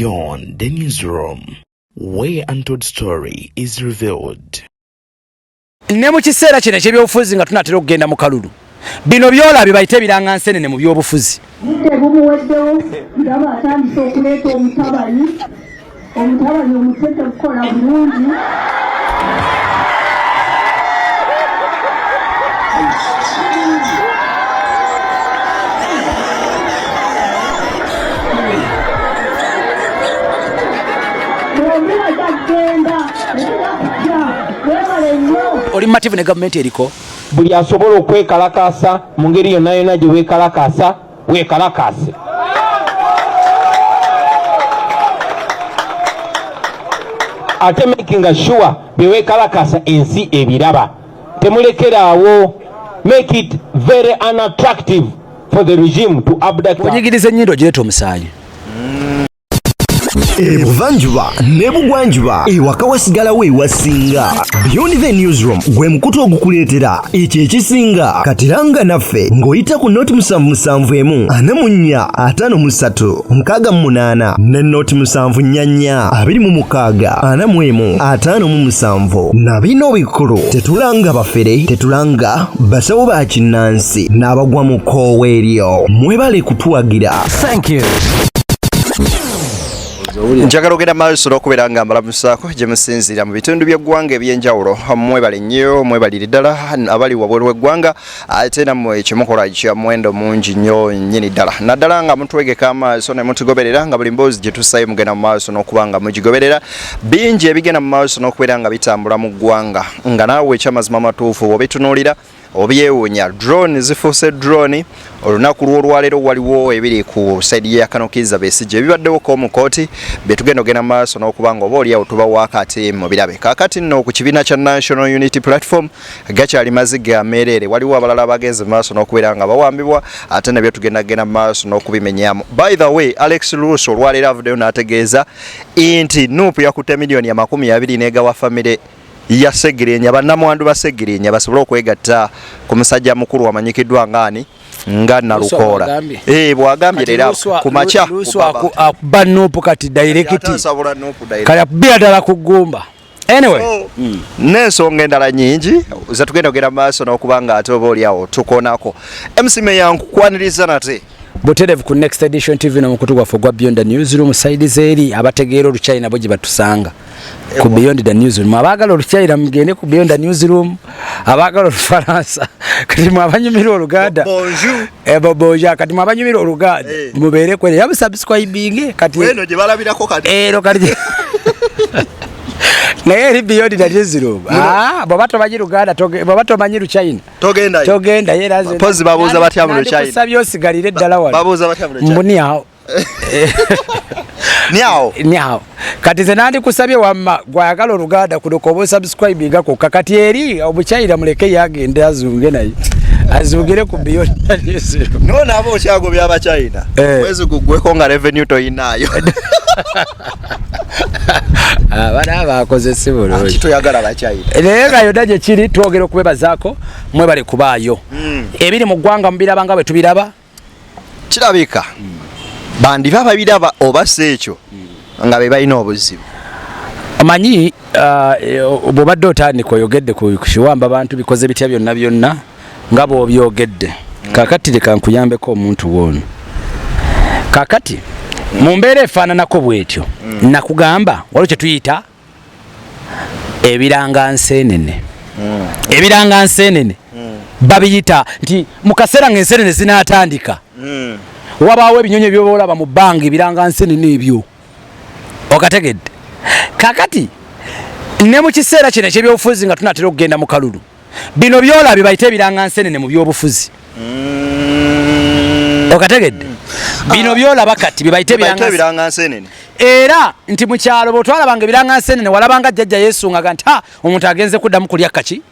Beyond the Newsroom, where untold story is revealed. Ne mu kiseera kino eky'ebyobufuzi nga tunatera okugenda mu kalulu, bino byolabye bayite ebiranga nsenene mu byobufuzi. Budde bumuweddewo, ndaba atandise okuleeta omutabanyi, omutabanyi omutwe tegukola bulungi. Bombi bajja kugenda, tetujja kutya. Weebale nnyo. Oli mumativu ne gavumenti eriko? Buli asobola okwekalakaasa mu ngeri yonna yonna gye weekalakaasa, weekalakaase. Ate making sure bye weekalakaasa ensi ebiraba. Temulekeraawo. Make it very unattractive for the regime to abduct. Bw'onyigiriza ennyindo ogireeta omusaayi. Ebuvanjuba n'ebugwanjuba ewaka wasigalawo ewasinga. Beyond the Newsroom gwe mukutu ogukuleetera ekyo ekisinga. Katiranga naffe ng'oyita ku noti 771 44 53 68 ne noti 744 26 41 57. Na bino bikulu, tetulanga bafere, tetulanga basawo ba kinnansi n'abagwa mu kkoowa eryo. Mwebale kutuwagira. Thank you. Njagala ogenda maaso n'okubeera nga mbalamusaako gye musinziira mu bitundu by'eggwanga eby'enjawulo. Mwebale nnyo, mwebalire ddala abali wabweru w'eggwanga, ate nammwe kyemukola kya muwendo mungi nnyo nnyini ddala, naddala nga mutwegeka amaaso ne mutugoberera nga buli mboozi gye tussayo mugenda mu maaso n'okuba nga mugigoberera. Bingi ebigenda mu maaso n'okubeera nga bitambula mu ggwanga, nga naawe ekyamazima amatuufu bw'obitunuulira obyewuunya. Drone zifuuse drone. Olunaku lw'olwaleero waliwo ebiri ku side ya Kano Kizza Besigye ebibaddewo ko mu kkooti bye tugenda ogenda mu maaso n'okuba nga oba oliawo tubawaako ate mubirabe. Kaakati nno ku kibiina kya National Unity Platform gakyali maziga ameereere, waliwo abalala abagenze mu maaso n'okubeera nga bawambibwa, ate nabyo tugenda kugenda mu maaso n'okubimenyamu. By the way, Alex Lewis olwaleero avuddeyo n'ategeeza nti Nup yakutte miliyoni 20 n'egawa famire ya Ssegirinya, bannamwandu ba Ssegirinya basobole okwegatta ku musajja mukulu amanyikiddwa ng'ani nga Nalukoola. Bw'agambye leero ku makya akuba Nup kati direct. Kati akubira ddala ku ggumba. Anyway, n'ensonga endala nnyingi zetugenda ogenda mu maaso n'okuba nga ate oba oliawo tukoonako. MC Meya, nkukwaniriza nate butereevu ku Next Edition TV n'omukutu gwaffe ogwa Beyond the Newsroom. Side z'eri abategeera Oluchina bo gye batusanga ku Beyond the Newsroom. Abaagala Oluchina mugende ku Beyond the Newsroom, abaagala Olufalansa kati mwe abanyumira Oluganda. Bonjour. Bonjour. Kati mwe abanyumira Oluganda mubeere kwere yabu subscribing kati weno gye balabirako kati ero kati naye eri Beyond the Newsroom. Bw'oba tomanyi Luganda, bw'oba tomanyi Luchina togendayo, togenda era nze Mpozi babuuza batya mu Luchina? Nandikusabyye osigalire ddala wano. Babuuza batya mu Luchina? Mbu 你好. 你好. 你好. Kati nze nandikusabye wamma gwayagala Oluganda kuno koba osubscribinga kokka. Kati eri obuchina muleke yagende azunge naye azungire ku Beyond the Newsroom. No naabo okyagobya Abachina. Mwezi guggweko nga revenue toyinaayo. Abana bakoze si bulungi. Anti toyagala Abachina. Naye nga yonna gye kiri twogera okubebazaako, mwebale kubaayo. Ebiri mu ggwanga mubiraba nga bwe tubiraba. Kirabika bandiba babiraba oba si ekyo nga be balina obuzibu. Omanyi, bw'obadde otandika oyogedde ku kiwamba bantu bikoze bitya byonna byonna nga bw'obyogedde. Kaakati leka nkuyambeko omuntu woono. Kaakati mu mbeera efaananako bw'etyo, nakugamba waliwo kye tuyita ebiranga nseenene. Ebiranga nseenene babiyita nti mu kaseera ng'enseenene zinaatandika, wabaawo ebinyonyi ebyoba olaba mu bbanga, ebiranga nseenene ebyo. Okategedde? Kaakati ne mu kiseera kino eky'ebyobufuzi nga tunatera okugenda mu kalulu, bino byolabye bayite ebiranga nseenene mu byobufuzi. Okategedde? Bino byolaba kati bye bayite ebiranga nseenene. Era nti mu kyalo bw'otwalabanga ebiranga nseenene, walabanga jjajja yeesungaga nti ha, omuntu agenze kuddamu kulya kaki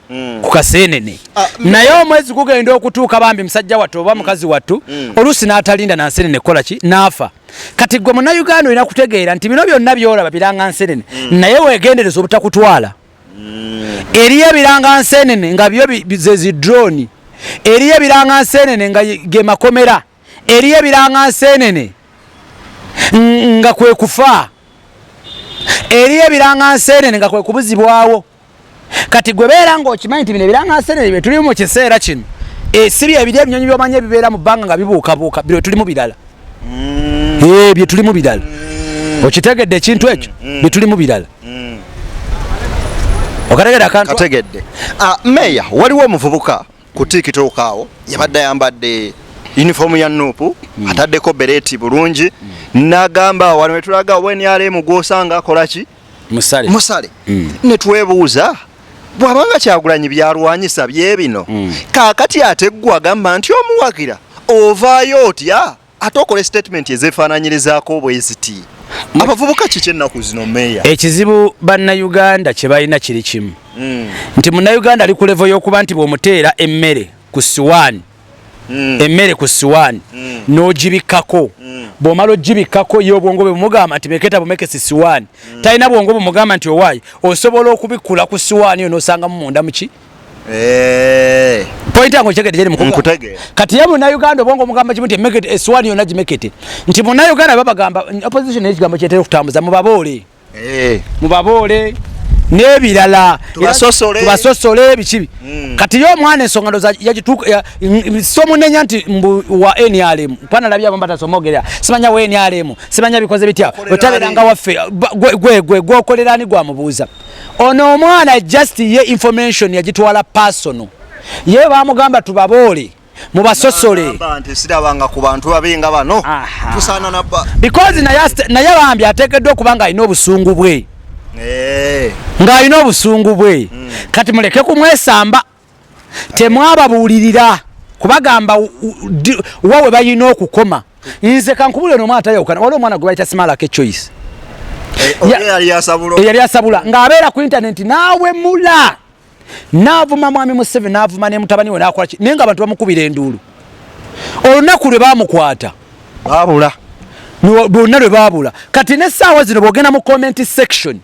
ku kaseenene. Naye omwezi gugenda okutuuka bambi musajja wattu oba mukazi wattu oluusi n'atalinda na nseenene kukola ki, n'afa. Kati gwe Munnayuganda olina kutegeera nti bino byonna by'olaba biranga nseenene, naye weegendereza obutakutwala. Eriyo ebiranga nseenene nga byo ze zi drone, eriyo ebiranga nseenene nga ge makomera, eriyo ebiranga nseenene Nga kwe kufa. Eriyo ebiranga nseenene nga kwe kubuzibwawo. Kati gwe beera ng'okimanyi nti bino ebiranga nseenene bye tulimu mu kiseera kino, si bye biri ebinyonyi by'omanyi ebibeera mu bbanga nga bibuukabuuka, bino tulimu birala. Bye tulimu birala. Okitegedde ekintu ekyo? Bye tulimu birala. Okategedde akantu? Kategedde. Meya, waliwo omuvubuka ku TikTok awo yabadde ayambadde uniform ya NUP, ataddeko bereti bulungi, n'agamba wano wetulaga ONRM gw'osanga akola ki? Musale. Musale. Ne twebuuza bw'abanga Kyagulanyi byalwanyisa bye bino, kaakati ate ggwe agamba nti omuwagira ovaayo otya ate okola statement ezeefaananyirizaako bwe ziti? Abavubuka kiki ennaku zino, meya? Ekizibu bannayuganda kye balina kiri kimu, nti munnayuganda ali ku level y'okuba nti bw'omuteera emmere ku siwaani, emmere ku siwaani n'ogibikkako, bw'omala ogibikkako ye obwongo bwe bumugamba nti meketa bumekesi siwaani. Talina bwongo bumugamba nti owaayi osobola okubikkula ku siwaani eyo n'osangamu munda muki. Point yange okitegedde gyeri mukuga? Nkutegeera. Kati ye munnayuganda obwongo omugamba kimu nti emmekete esiwaani yonna gimekete, nti munnayuganda babagamba opposition n'ekigambo kyetera okutambuza mubaboole. Mubaboole n'ebirala. Tubasosole. Tubasosole bikibi. Kati ye omwana ensonga ndowooza yagituuka, somunenya nti mbu wa NRM, kubanga nalabye abamu batasoma simanya wa NRM, simanya bikoze bitya, Okolera otabeeranga ani? waffe, gwe gwokolera ani gwamubuuza. Ono omwana just ye information yagitwala personal, ye bamugamba tubaboole mubasosole. N'agamba nti sirabanga ku bantu babi nga bano. Tusaana nabba. Because naye bambi ateekeddwa okuba ng'alina obusungu bwe. Ng'alina obusungu bwe. Kati muleke kumwesamba, temwababuulirira kubagamba wa we balina okukoma. Nze kankubulire, ono omwana tayawukana. Waliwo omwana gwe bayita Simalako Choice. Oyo yali asabula. Eyali asabula ng'abeera ku internet n'awemula, n'avuma mwami Museveni, n'avuma ne mutabani we, n'akola ki, naye ng'abantu bamukubira enduulu. Olunaku lwe baamukwata baabula, lwonna lwe baabula. Kati n'essaawa zino bw'ogenda mu comment section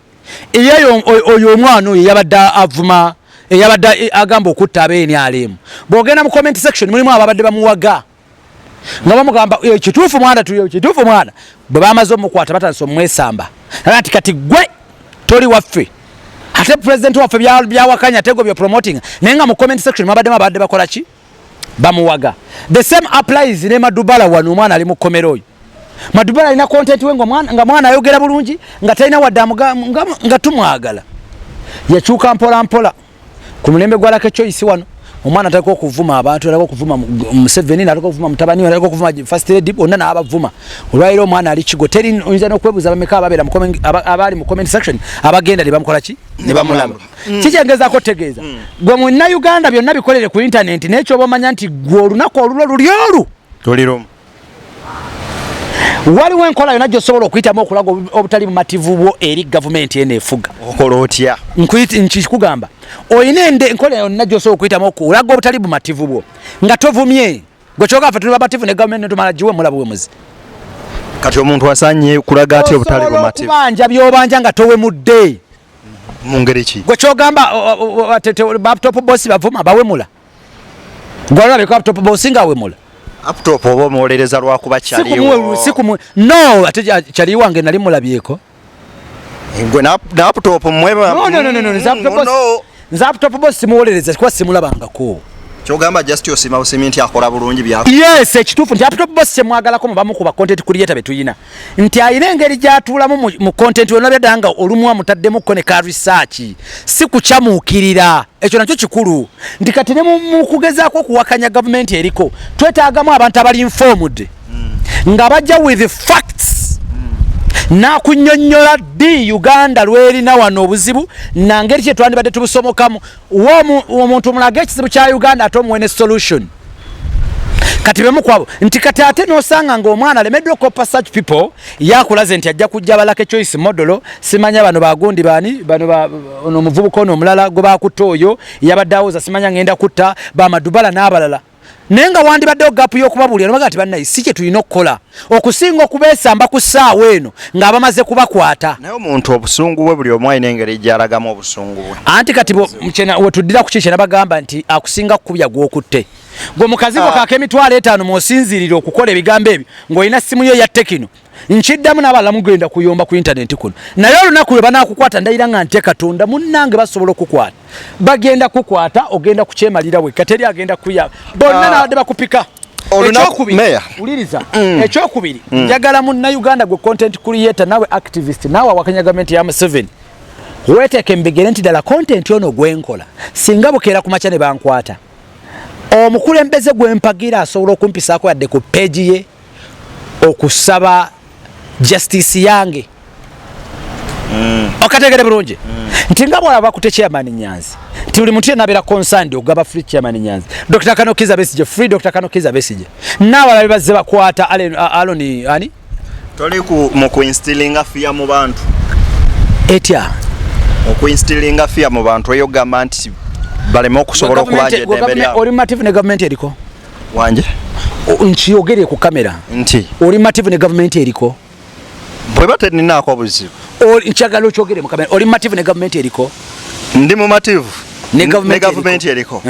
eyeyo oyo omwana oyo eyabadde avuma, eyabadde agamba okutta ab'NRM, bw'ogenda mu comment section mulimu ababadde bamuwaga nga bamugamba, kituufu mwana, tuyo kituufu mwana. Bwe bamaze omukwata batandise omwesamba nti kati gwe toli waffe, ate president waffe byawakanya ate gwe byo promoting. Naye nga mu comment section mwabaddemu abadde bakola ki, bamuwaga. The same applies ne Madubala wano, omwana ali mu kkomero oyo Madubala alina content we nga mwana ayogera bulungi, nga talina wadde nga tumwagala. Yakyuka mpola mpola ku mulembe gwa Lucky Choice wano, omwana atandika okuvuma abantu, atandika okuvuma Museveni, natandika okuvuma mutabani we, atandika okuvuma first lady, bonna n'abavuma. Olwaliro omwana ali kigo, teri oyinza n'okwebuuza bameka ababeera mu abaali mu comment section abagenda ne bamukola ki, ne bamulaba. Kikyengezaako otegeeza, gwe munnayuganda byonna bikolere ku internet, naye kyoba omanya nti gwe olunaku olulwo luli olu tuli lumu. Waliwo enkola yonna gy'osobola okuyitamu okulaga obutali bumativu bwo eri gavumenti eno efuga. Okola otya? Nkikugamba, olina enkola yonna gy'osobola okuyitamu okulaga obutali bumativu bwo nga tovumye. Gwe kyoga ffe tuli babativu ne gavumenti netumala giwe mulaba buwemuzi. Kati omuntu asaanye kulaga atya obutali Osobola bumativu? okubanja by'obanja nga towemudde. Mu ngeri ki? Gwe kyogamba, laptop boss bavuma bawemula. Gwe olabika laptop boss nga awemula. Laptop oba omuwolereza lwakuba kyaliwo. No, ate kyali wange nali mulabyeko. Gwe na laptop mmwe No, no, no, no, no, nze laptop boss, no. nze laptop boss simuwolereza kuba simulabangako. Kyogamba just osima busimi nti akola bulungi bya. Yes, ekituufu nti laptop boss kyemwagalako mubamu ku ba content creator be tuyina. Nti alina engeri gy'atuulamu mu content we nabya nga olumu amutaddemu ko ne ka research. Si kukyamuukirira. Ekyo nakyo kikulu. Nti kati ne mu kugezaako okuwakanya gavumenti eriko, twetaagamu abantu abali informed. Nga bajja with facts. N'akunnyonnyola ddi Uganda lw'erina wano obuzibu na ngeri ki twandibadde tubusomokamu. Omuntu omulage ekizibu kya Uganda ate omuwe ne solution. Kati bemu kwabo nti kati ate n'osanga ng'omwana alemeddwa okukopa such people, yakulaze nti ajja kujja balake Choice model, simanya bano bagundi bani bano ba, ono omuvubuka ono omulala gwe bakutte oyo yabadde awoza simanya ngenda kutta ba Madubala n'abalala. Naye nga wandibaddewo gap y'okubabuulira nobaga nti bannaye si kye tulina okukola okusinga okubeesamba ku ssaawa eno ng'abamaze kubakwata. Naye omuntu obusungu bwe buli omu alina engeri gy'alagamu obusungu bwe. Anti kati wetuddira ku ki kye nabagamba nti akusinga kukubya gw'okutte. Gwe mukazigo kak'emitwalo 5 mw'osinziirira okukola ebigambo ebyo ng'olina simu yo ya Tecno. Nkiddamu, n'abalala mugenda kuyomba ku intaneti kuno, naye olunaku lwe banaakukwata, ndayira nga ntya Katonda, munnange, basobola okukwata, bagenda kukwata, ogenda kukyemalira wekka, teri agenda kuya bonna nabadde bakupika. Ekyokubiri, wuliriza, ekyokubiri, njagala munnayuganda gwe content creator, nawe activist, naawe awakanya gavumenti ya Museveni, weteeke mubigere nti ddala content ono gwenkola, singa bukeera ku makya ne bankwata, omukulembeze gwempagira asobola okumpisaako yadde ku page ye okusaba justice yange? Okategere bulungi nti nga bwolaba bakute Chairman Nyanzi, nti buli muntu yenna abeera concerned okugaba free Chairman Nyanzi, Dr. Kano Kiza Besigye, free Dr. Kano Kiza Besigye, n'abalala bazze bakwata Aloni ani. Toli mu kuinstillinga fear mu bantu? Etya? Okuinstillinga fear mu bantu, eyo gamba nti baleme okusobola okubanja eddembe lyabwe. Oli mativu ne gavumenti eriko? Wanje? Nkiyogere ku kamera. Nti? Oli mativu ne gavumenti eriko? Bwe teninaako obuzibu. Nkyagala okyogere mu kamera, oli mativu ne gavumenti eriko? Ndi mumativu ne gavumenti eriko.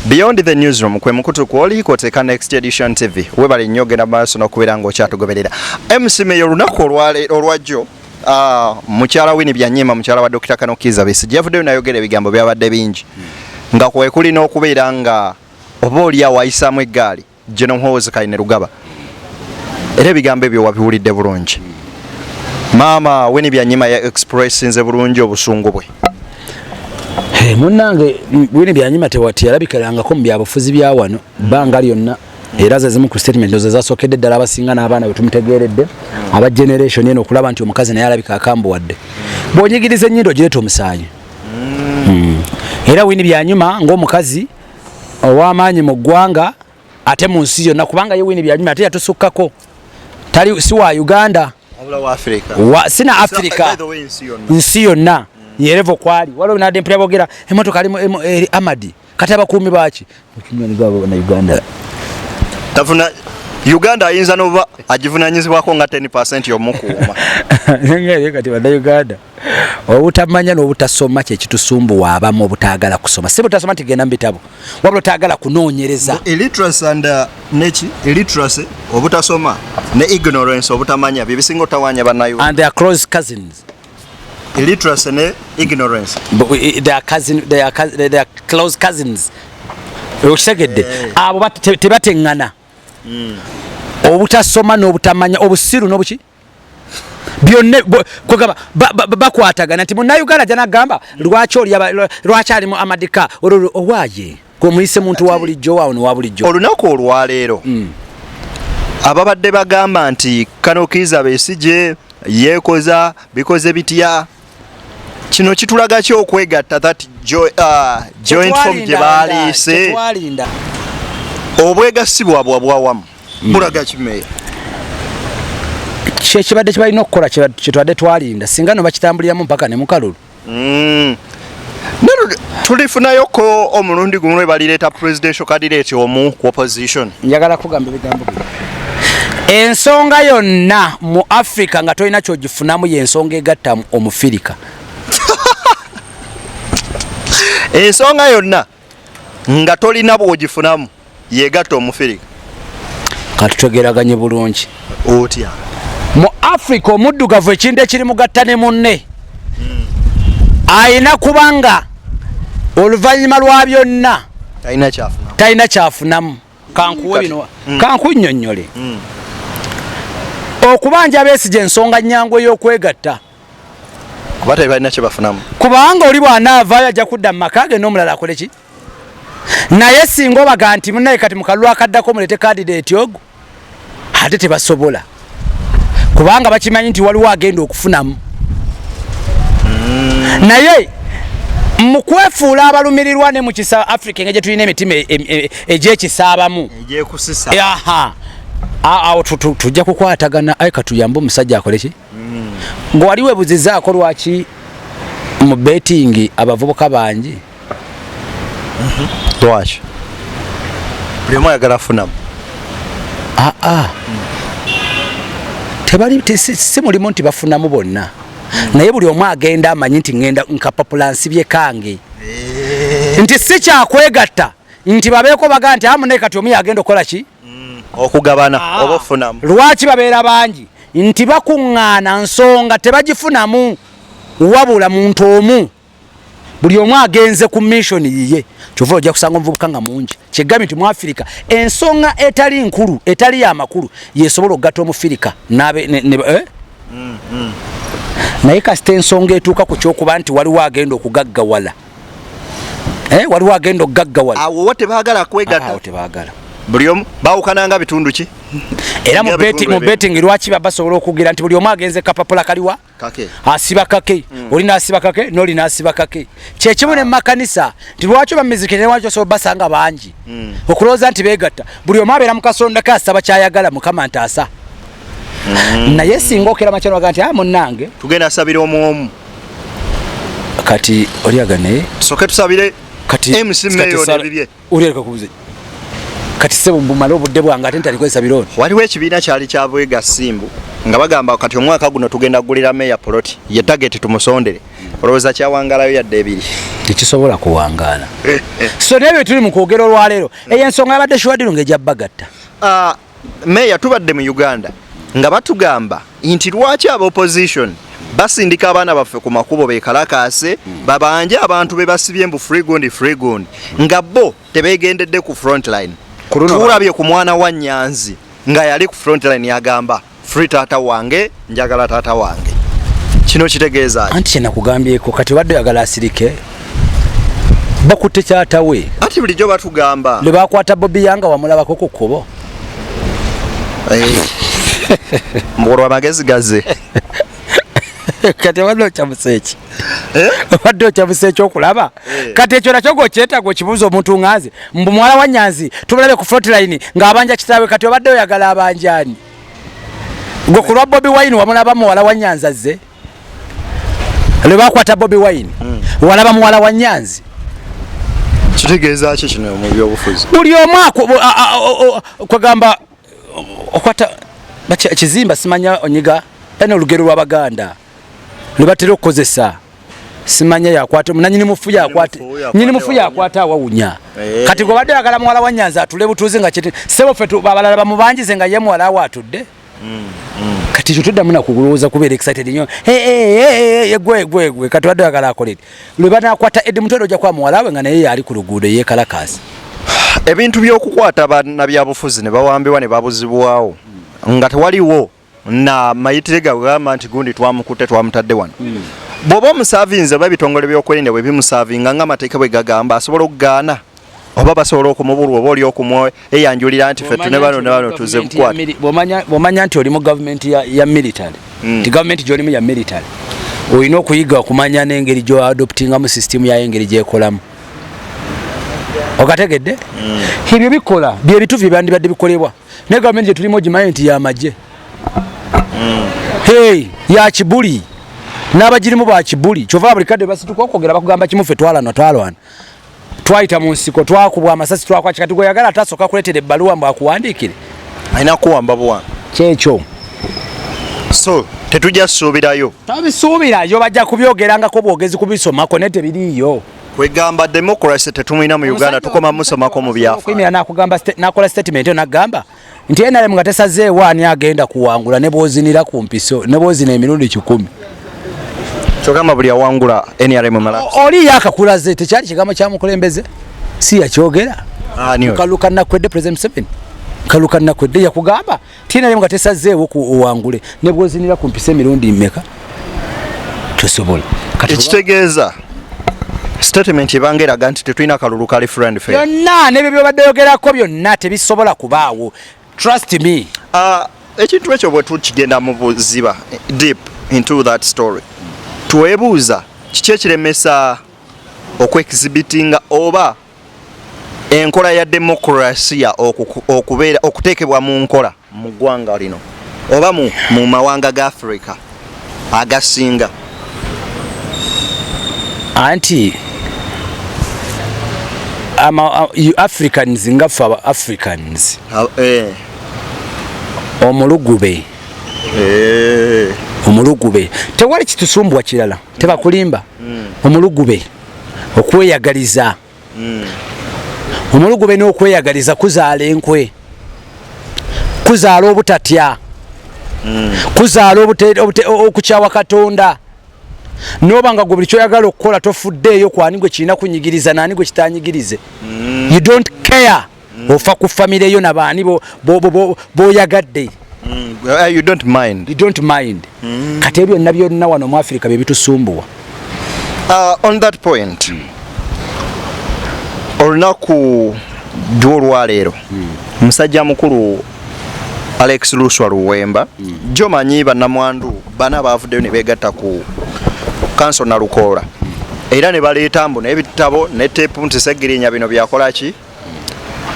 Beyond the Newsroom kwe mukutu kwoli kwoteeka Next Edition TV. Webale nnyo, ogenda maaso n'okubeera ng'okyatugoberera. MC Meyo, olunaku olwajjo, mukyala Winnie Byanyima, mukyala wa Dr. Kano Kiza Besigye, yavuddeyo nayogera ebigambo byabadde bingi, nga kwe kuli n'okubeera nga oba oli awo ayisaamu eggaali General Muhoozi Kainerugaba. Era ebigambo ebyo wabiwulidde bulungi. Maama Winnie Byanyima ya expressinze bulungi obusungu bwe. Munnange, Winnie Byanyima teyalabikirangako mu byabufuzi bya wano bbanga lyonna, era ze zimu ku statement zo zasookedde ddala abasinga n'abaana bwe tumutegeeredde aba generation eno okulaba nti omukazi naye alabika akambuwadde. Bw'onyigiriza ennyindo ogireeta omusaayi. Era Winnie Byanyima ng'omukazi ow'amaanyi mu ggwanga ate mu nsi yonna, kubanga ye Winnie Byanyima ate yatusukkako, tali si wa Uganda. Wa, sina Africa, nsi yonna yerevo kwali. Waliwo nadde mpulira boogera emotoka ali amadi, kati abakuumi baki na Uganda. Tafuna Uganda ayinza noba agivunanyizibwako nga 10% yomukuuma. Kati bannayuganda obutamanya n'obutasoma kyekitusumbuwa abamu, obutaagala kusoma. Si butasoma nti genda mu bitabo, wabula otaagala kunoonyereza. Illiteracy and neki, illiteracy, obutasoma, ne ignorance, obutamanya, byebisinga otawanya bannayuganda. And they are close cousins. Illiteracy ne ignorance. But they are cousin, they are close cousins, okitegedde? Abo tebateŋŋana. Obutasoma n'obutamanya, obusiru n'obuki, byonna kwegamba bakwatagana nti munnayuganda janagamba lwaki oli lwaki ali mu amadika owaaye gwemuyise muntu wa bulijjo waawo nowa bulijjo. Olunaku olwaleero, ababadde bagamba nti Kano Kiiza Besigye yeekoza bikoze bitya, kino kitulaga ki okwegatta, that joint form gye baliise? Tetwalinda. Obwegassi bwabwe bwawamu bulaga kimeeya? Kyekibadde kibalina okukola kyetwadde twalinda, singa no bakitambuliramu mpaka ne mukalulu. Nero tulifunayoko omulundi gumu lwe balireeta presidential candidate omu ku opposition? Njagala kugamba ebigambo bino: ensonga yonna mu Africa nga tolina kyogifunamu, yensonga egatta omufirika. Ensonga yonna nga tolina bw'ogifunamu yegatta omufirika. Katutegeraganye bulungi. Otya? Mu Africa omuddugavu ekintu ekiri mugatta ne munne ayina kubanga oluvannyuma lwa byonna talina kyafunamu. Talina kyafunamu. Kankuwe bino, kankunnyonnyole. Okubanja Besigye ensonga nyangu ey'okwegatta. Kuba tebalina kyebafunamu. Kubanga oli bw'anaavaayo ajja kudda mu maka ge n'omulala akole ki? Naye singa obaga nti munaye kati mukalulu akaddako mulete candidate ogwo, ate tebasobola, kubanga bakimanyi nti waliwo agenda okufunamu. Naye mu kwefuula abalumirirwa ne mukisa Africa, engeri gye tulina emitima egyekisaabamu egyekusisa. Aha, awo tujja kukwatagana. Aye katuyambe omusajja akole ki? Ng'wali webuzizaako lwaki mu betting abavubuka bangi? Lwaki buli omu ayagala afunamu? Aa, tebali si mulimu nti bafunamu bonna, naye buli omu agenda amanyi nti ngenda nkapapula nsibye kange, nti si kyakwegatta. Nti babeeko baga nti amune kati omu yagenda okukola ki? Okugabana oba ofunamu. Lwaki babeera bangi? Nti bakuŋŋaana nsonga tebagifunamu, wabula muntu omu, buli omu agenze ku mission yiye. Kyova ojja kusanga omuvubuka nga mungi. Kyegambye nti mu Afirika ensonga etali nkulu, etali y'amakulu, yesobola okugatta Omufirika n'abe ne? Naye kasita ensonga etuuka ku kyokuba nti waliwo agenda okugaggawala, waliwo agenda okugaggawala, awo wo tebaagala kwegatta. Awo tebaagala. Buli omu baawukananga bitundu ki? Era mu Nga bitundu ebyo. betting lwaki basobola okugira nti buli omu agenze kapapula kaliwa? Kake. Asiba kake. Oli n'asiba kake, n'oli n'asiba kake. Kyekimu ne mu makanisa, nti lwaki oba miziki ne lwaki osobola basanga bangi okulowooza nti beegatta, buli omu abeera mu kasonda ke asaba kyayagala, Mukama ntaasa. Naye singa okera makya n'obaga nti, munnange, tugenda sabira omu omu, kati oli aga naye soke tusabire kati MC kati Mayor n'ebibye. Oli aleka kubuze kati sebo mbumale obudde bwange ate ntalikozesa bironi. Waliwo ekibiina kyali kya Bwega Simbu nga bagamba kati omwaka guno tugenda kugulira meya poloti, ye target tumusondere. Olowooza kyawangalayo yadde ebiri? Tekisobola kuwangaala. So nebyo tuli mu kwogera olwaleero, eyo ensonga yabadde sure deal ng'ejja bagatta. Meya, tubadde mu Uganda nga batugamba nti lwaki aba opposition basindika abaana baffe ku makubo bekalakaase, babanje abantu be basibye mbu free gundi, free gundi, nga bo tebegendedde ku frontline. Ku luno Tulabye ku mwana wa Nyanzi nga yali ku frontline, yagamba free taata wange, njagala taata wange. Kino kitegeeza ki? Anti kyenakugambyeko, kati obadde oyagala asirike, bakutte kyatawe. Ati bulijjo batugamba lwe bakwata Bobi Yanga wamulabako ku kkubo? Mbuulwa amagezi gaze. Kati obadde okyamusa eki? Eh? Obadde okyamusa ekyokulaba? Eh. Kati ekyo nakyo gweokyetaaga okibuuza omuntu nganze mbu muwala wa Nyanzi tumulabe ku frontline ng'abanja kitaawe. Kati obadde oyagala abanjani? Gwe ku lwa Bobi Wine wamulaba muwala wa Nyanzi azze? Lwe bakwata Bobi Wine walaba muwala wa Nyanzi? Kitegeeza ki kino mu byobufuzi? Buli omu kwegamba okwata kizimba simanya onyiga eno olugero lw'Abaganda lwe batera okukozesa, simanya yakwata nanyini mufu, yakwata nyini mufu, yakwata awawunya. Kati gwe badde oyagala muwala wa Nyanzi atule butuuzi nga kiti sebo ffe abalala bamubanjize nga ye muwala we atudde? Kati ekyo toddamu nakulowooza kubeera excited nnyo. Gwe gwe gwe, kati badde oyagala akole ki? Lwe banakwata Eddie Mutwe ojja kuba muwala we nga naye yali ku luguudo yeekalakaasi. Ebintu by'okukwata bannabyabufuzi ne bawambibwa ne babuzibwawo nga tewaliwo na mayitire gagamba nti gundi twamukutte, twamutadde wano, bw'oba omusaavinze oba ebitongole by'okwerinda bwe bimusaavinga nga amateeka bwe gagamba, asobola okugaana oba basobola okumubulwa oba oli okumweyanjulira nti ffe tune bano ne bano tuze kukwata? Bw'omanya nti oli mu gavumenti ya military, nti gavumenti gy'olimu ya military, olina okuyiga okumanya n'engeri gy'oadoptingamu system yayo, engeri gyekolamu. Okategedde? Ebyo bikola byebituufu byebandibadde bikolebwa, naye gavumenti gyetulimu ogimanyi nti yamagye. Hey, ya kibuli n'abagirimu ba kibuli. Kyova buli kadde basituka okwogera bakugamba kimu: ffe twalwana, twalwana, twayita mu nsiko, twakubwa amasasi, twakwaki. Kati gweyagala ate asooka kuleetera ebbaluwa mbu akuwandiikire. Alina kuwamba buwamba. Kyekyo. So tetujja suubirayo. Tabisuubirayo, bajja kubyogerangako bwogezi, kubisomako, naye tebiriiyo. Kwegamba democracy tetumulina mu Uganda, tukoma musomako mu byafa. Okuyimira nakugamba nakola statement eyo nagamba nti NRM nga tesazeewo ani agenda kuwangula, ne bwozinira ku mpiso, ne bwozina emirundi 100. Kyogamba buli awangula NRM mala. Oli yakakulaze, tekyali kigambo kya mukulembeze, si yakyogera. Ani oyo? Kaluka nakwedde President Museveni, kaluka nakwedde yakugamba ti NRM nga tesazeewo ku owangule, ne bwozinira ku mpiso emirundi mmeka tosobola. Kati Ekitegeeza statement ebanga eraga nti tetulina kalulu kali free and fair. Byonna nebyo byobadde yogerako byonna tebisobola kubaawo, trust me. Ekintu ekyo bwe tukigenda mu buziba, deep into that story, twebuuza kiki ekiremesa okwexhibitinga oba enkola ya demokrasiya okubeera okuteekebwa mu nkola mu ggwanga lino oba mu mawanga ga Africa agasinga? Anti you Africans, nga ffe aba Africans, omulugube. Omulugube, tewali kitusumbwa kirala, tebakulimba. Omulugube, okweyagaliza. Omulugube n'okweyagaliza kuzaala enkwe, kuzaala obutatya, kuzaala okukyawa Katonda. Noba nga gwe buli kyoyagala okukola tofuddeeyo kwani gwe kirina kunyigiriza naani gwe kitanyigirize. You don't care. Ofa ku famire yo nabaani boyagadde. You don't mind. You don't mind. Kati ebyo byonna byonna wano mu Africa bye bitusumbuwa. On that point, olunaku jwolwaleero musajja mukulu Alex Luswa Luwemba, gyomanyi bannamwandu bana bavuddeyo ne beegatta ku kanso Nalukoola, era ne baleeta mbu n'ebitabo ne tepu nti Segirinya bino byakola ki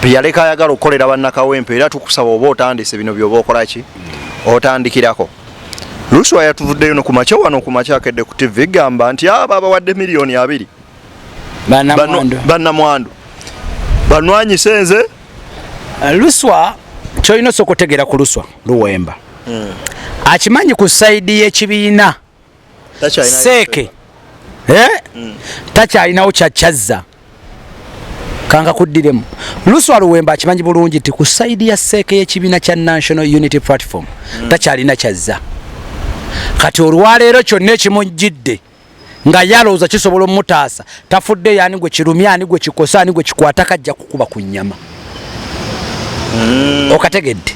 byaleka ayagala okukolera bannakawempe, era tukusaba oba otandise bino byoba okola ki otandikirako. Luswa yatuvuddeyo no kumakya wano kumakya akedde ku TV gamba nti abo abawadde 20 million bannamwandu, bannamwandu banwanyise nze. Luswa kyolina osooka otegeera ku Luswa Luwemba, akimanyi ku side y'ekibiina seeke, eh? Takyalinawo kyakyazza kanga kuddiremu. Luswa Luwemba akimanyi bulungi nti ku side ya seeke y'ekibiina kya National Unity Platform takyalina kyazza. Kati olwaleero kyonna ekimujjidde nga yalowooza kisobola omutaasa, tafudde yani gwe kirumya, ani gwe kikosa, ani gwe kikwata, kajja kukuba ku nnyama. Okategedde?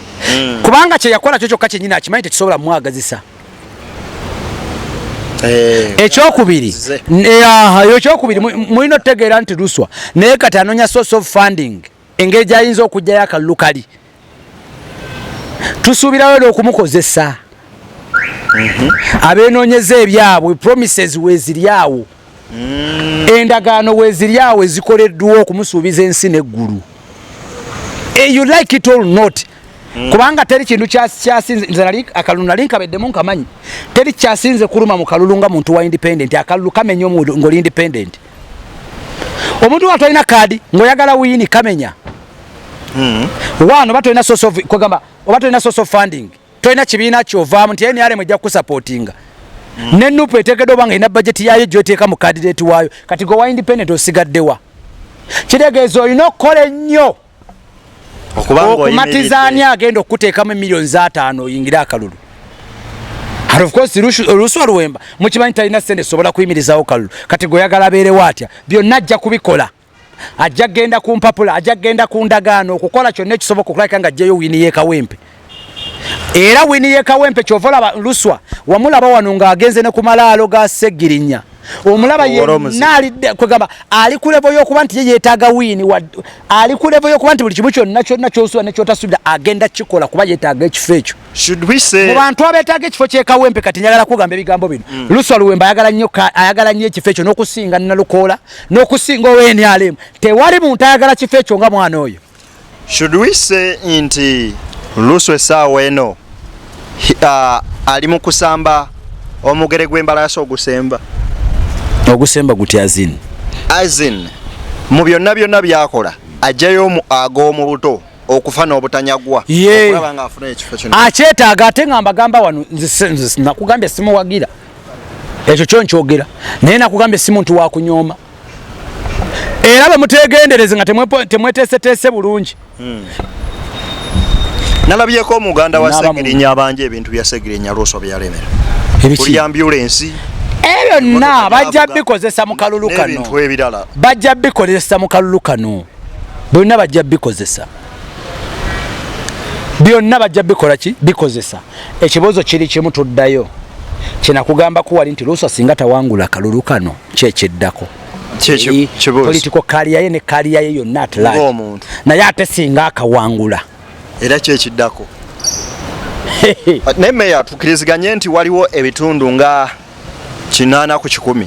Kubanga kyeyakola kyo kyokka kyenyini akimanyi tekisobola mumwagazisa. Ekyokubiri, ekyokubiri, mulina otutegeera nti Luswa naye kati anoonya source of funding, engeri gyayinza okugjayo akalulu kali. Tusuubirayo era okumukozesa abenoonyeza ebyabwe. Promises weeziri awo, endagaano weeziri awo ezikoleddwa okumusuubiza ensi n'eggulu. You like it or not, kubanga teri kintu kyasinze. Nze nali akalulu nali nkabeddemu, nkamanyi. Teri kyasinze kuluma mu kalulu nga muntu wa independent. Akalulu kamenya ng'oli independent. Omuntu wa tolina kaadi ng'oyagala win, kamenya. One, oba tolina source of, kwegamba oba tolina source of funding, tolina kibiina kyovaamu nti NRM ejja kukusupportinga, ne NUP eteekeddwa oba nga erina budget yaayo gyoteeka mu candidate waayo. Kati gwe wa independent osigaddewa? Kitegeeza olina okukola ennyo okumatiza ani agenda okukuteekamu emiliyoni 5 oyingire akalulu. And of course Luswa Luwemba mukimanyi talina sente sobola kuyimirizawo kalulu. Kati gwe oyagala abeerewo atya? Byonna ajja kubikola, ajja kgenda ku mpapula, ajja kgenda ku ndagaano, okukola kyonna ekisoboka okulabika nga ajjayo win y'ekawempe. Era win y'ekawempe, kyova olaba Luswa wamulaba wano ng'agenze ne ku malaalo ga Segirinya, omulaba yenna alidde, kwegamba ali ku level y'okuba nti ye yeetaaga win, ali ku level y'okuba nti buli kimu kyonna kyonna kyosuubira ne kyotasuubira agenda kikola kuba yeetaaga ekifo ekyo. Mu bantu abeetaaga ekifo kyekawempe, kati njagala kugamba ebigambo bino, Luswa Luwemba ayagala nnyo ayagala nnyo ekifo ekyo n'okusinga Nalukoola, n'okusinga ownrm. Tewali muntu ayagala kifo ekyo nga mwana oyo. Should we say nti Luswa essaawa eno ali mu kusamba omugere gw'embalaasi ogusemba? Ogusemba gutya azin? Azin mu byonna byonna byakola ajjayo ag'omu buto okufa n'obutanyagwa okulaba nga afuna ekifo kino. Akyetaaga. Ate nga mbagamba wano, nze nakugambye simuwagira, ekyo kyo nkyogera, naye nakugambye si muntu wakunyooma, era bwe mutegendereze nga temweteeseteese bulungi. Nalabyeko omuganda wa Segirinya abanja ebintu bya Segirinya Lwoswa byalemera kuli ambulensi. Ebyo byonna bajja bikozesa mu kalulu kano. N'ebintu ebirala. Bajja bikozesa mu kalulu kano, byonna bajja bikozesa, byonna bajja bikola ki bikozesa. Ekibuuzo kiri kimu, tuddayo kyenakugambako wali nti Luswa singa tawangula kalulu kano, kyekyeddako political career ye ne career ye yonna at large. Ng'omuntu. Naye ate singa akawangula, era kyekiddako. Naye meya, tukiriziganye nti waliwo ebitundu nga 80%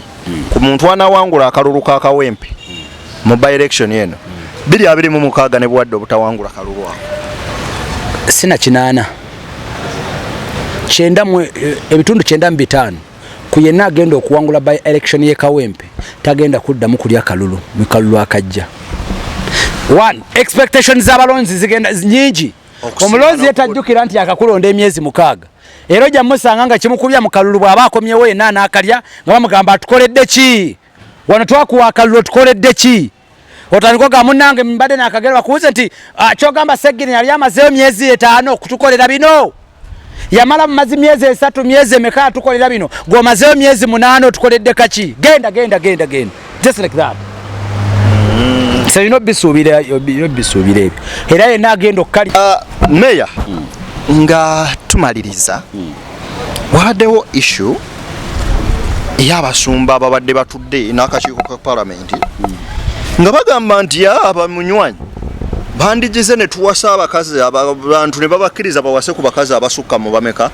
ku muntu anawangula akalulu ka Kawempe mu by election eno 2026 ne bwadde obutawangula kalulu ako. Sina 80, kyenda mu 95% ku yenna agenda okuwangula by election ye Kawempe tagenda kuddamu kulya kalulu mu kalulu akajja. One, expectations z'abalonzi zigenda nyingi. Okusinga Omulonzi yetajjukira nti yakakulonda emyezi 6, era ojja musanga nga kimukubya mu kalulu. Bw'aba akomyewo yenna anaakalya nga bamugamba, "Atukoledde ki wano? Twakuwa akalulu, otukoledde ki?" Otandika ogamba munnange mbadde nakagera bakubuuze nti ah, kyogamba Seggirinya yali amazeeyo myezi etaano okutukolera bino. Yamala mumazi myezi esatu myezi emeka atukolera bino. Gw'omazeeyo myezi 8 otukoledde kaki? Genda genda genda genda. Just like that. So you know bisuubira bisuubira ebyo. Era yenna agenda okukali. Meya nga tumaliriza wabaddewo issue ey'abasumba ababadde batudde n'akakiiko ka palamenti nga bagamba nti abamunywanyi bandigize ne tuwasa abakazi abantu ne babakkiriza bawase ku bakazi abasukka mu bameka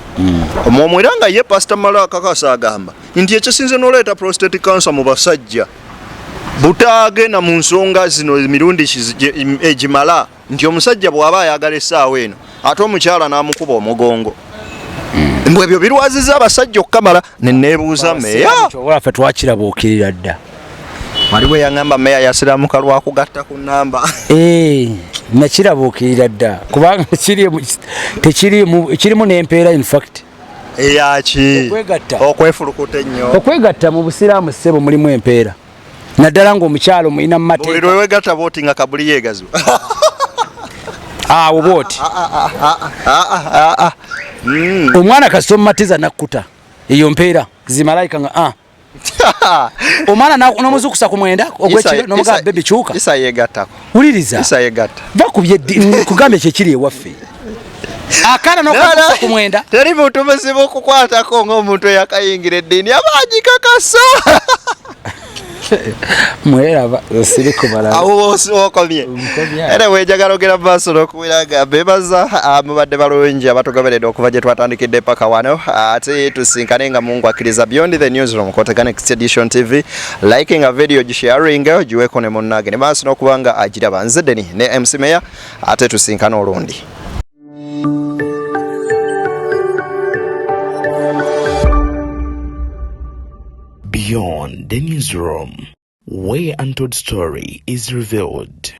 omwomwo, era nga ye Pasita Mala akakasa agamba nti ekisinze n'oleeta prostate cancer mu basajja butaagenda mu nsonga zino emirundi egimala, nti omusajja bw'aba ayagala essaawa eno ate omukyala n'amukuba omugongo, mbwe ebyo birwaziza abasajja okukamala. Ne neebuuza meya, Kyobola ffe twakirabuukirira dda. Waliwo eyaŋŋamba meya yasiramuka lwakugatta ku namba. Nakirabuukirira dda kubanga tekirimu kirimu n'empeera in fact. Eyaki? Okwegatta. Okwefulukuta ennyo. Okwegatta mu busiraamu ssebo mulimu empeera, naddala ng'omukyalo mulina mu Buli mateeka. lwewegatta bwoti nga kabuli yeegazibwa. Awo bwoti omwana kasita omumatiza nakkuta, eyo mpeera zimalayika nga ah. Omwana n'omuzukusa ku 9 ogwekiro n'omugamba, "Baby, kyuka." Isa yegattako. Wuliriza. Isa yegatta. Va ku kugambye kyekiri ewaffe, akaana n'okazukusa ku 9. Teri muntu muzibu kukwatako ng'omuntu eyakayingira eddiini, aba agikakasa. Mweraba siri kumala. Awo wokomye. Nkomye. Era wejagala ogera mu maaso n'okuwera nga bebaza mubadde balungi abatugoberedde okuva gye twatandikidde paka wano, ate tusinkane nga Mungu akkiriza. Beyond the Newsroom, Koteka Next Edition TV. Liking a video, gisharing, giweeko ne munnange ne maaso n'okuba nga agiraba. Nze Deni ne MC Meya, ate tusinkane olundi. Beyond the Newsroom, where untold story is revealed.